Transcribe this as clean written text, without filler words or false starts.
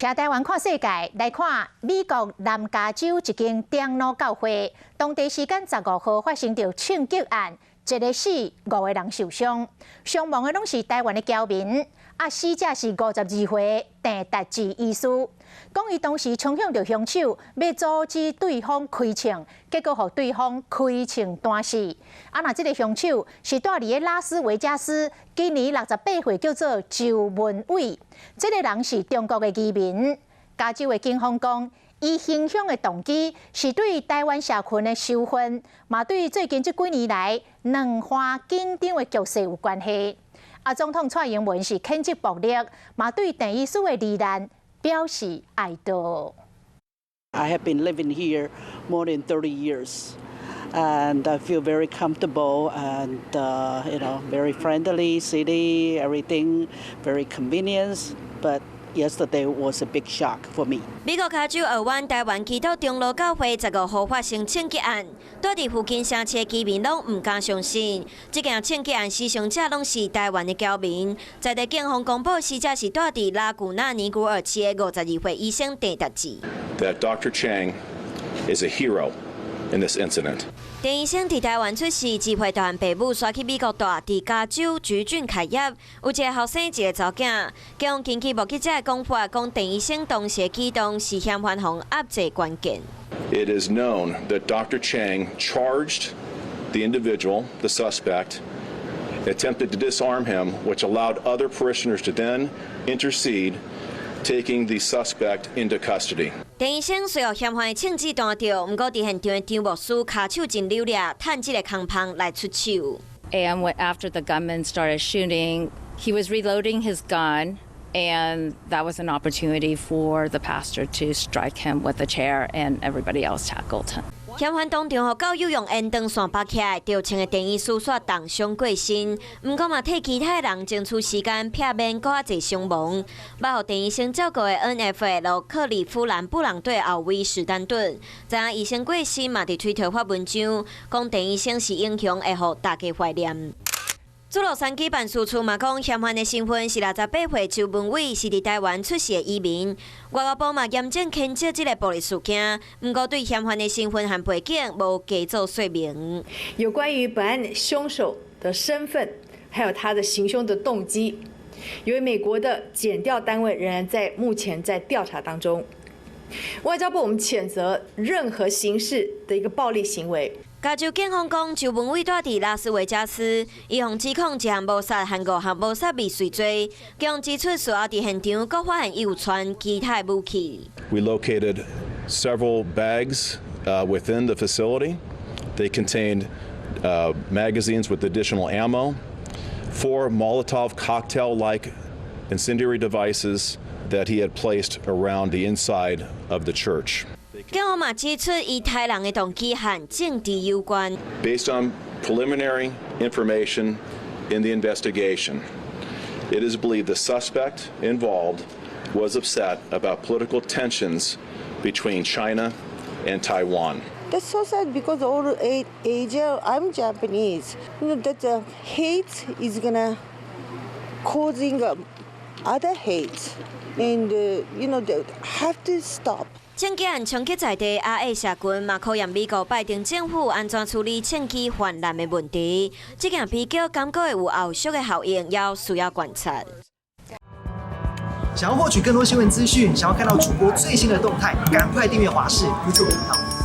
徛台灣看世界，來看美國南加州一間長老教會，當地時間15號發生著槍擊案，一个死，五个人受傷，傷亡的攏是台灣的僑民，啊，死者是52歲鄭達志醫師。講伊當時衝向著兇手，欲阻止對方開槍，結果予對方開槍彈死。啊，若這个兇手是蹛佇咧拉斯維加斯，今年68歲，叫做周文偉。這个人是中國的移民。加州的警方講，伊行兇的動機是對台灣社群的仇恨，嘛對最近這幾年來兩岸緊張的局勢有關係。啊，總統蔡英文是譴責暴力，嘛對鄭醫師的罹難表示哀悼。 I have been living here more than 30 years, and I feel very comfortable and very friendly city, everything very convenient. But yesterday was a big shock for me. 美國加州爾灣台灣基督長老教會15號發生槍擊案，蹛佇附近城市居民攏毋敢相信，這件槍擊案死傷者攏是台灣的僑民。在地警方公布，死者是蹛佇拉古納尼古爾市的52歲醫生鄭達志。 That Dr. Chang is a hero in this incident. 鄭醫生佇台灣出世，2歲帶父母徙去美國蹛，佇加州橘郡開業，有一个後生，一个查某囝。警方根據目擊者的講法，講鄭醫生當時的舉動是嫌犯予壓制關鍵。 It is known that Dr. Chang charged the individual, the suspect, attempted to disarm him, which allowed other parishioners to then intercede, taking the suspect into custody. 鄭醫生隨予嫌犯的槍子彈著，毋過佇現場的張牧師跤手真流利，趁這个空縫來出手。 And after the gunman started shooting, he was reloading his gun, and that was an opportunity for the pastor to strike him with a chair, and everybody else tackled him. 嫌犯當場予教友用延長線縛起來，著槍的鄭醫師煞重傷過身，毋過嘛替其他人爭取時間，避免閣較濟傷亡。捌予鄭醫生照顧的 NFL 克里夫蘭布朗隊後衛史丹頓，知影醫生過身嘛，佇推特發文章，講鄭醫生是英雄，會予大家懷念。駐洛杉磯辦事處嘛講，嫌犯的身份是68歲周文偉，是佇台灣出世的移民。外交部嘛嚴正譴責這个暴力事件，毋過對嫌犯的身份和背景無加做說明。有關於本案兇手的身份，還有他的行兇的動機，由於美國的檢調單位仍然在目前在調查當中。外交部我們譴責任何形式的一個暴力行為。加州警方講，周文偉蹛佇拉斯維加斯，伊予指控一項謀殺和五項謀殺未遂罪。警方指出，事後佇現場閣發現伊有躥其他武器。 We located several bags within the facility. They contained magazines with additional ammo, four Molotov cocktail-like incendiary devices that he had placed around the inside of the church. 警方嘛指出，伊刣人的動機和政治有關。 Based on preliminary information in the investigation, it is believed the suspect involved was upset about political tensions between China and Taiwan. That's so sad because all Asia, I'm Japanese. That the hate is gonna causing other hate, and they have to stop. 槍擊案衝擊在地亞裔社群，嘛考驗美國拜登政府按怎處理槍支泛濫的問題。這件悲劇感覺會有後續的效應，也需要觀察。想要獲取更多新聞資訊，想要看到主播最新的動態，趕快訂閱華視 YouTube 頻道。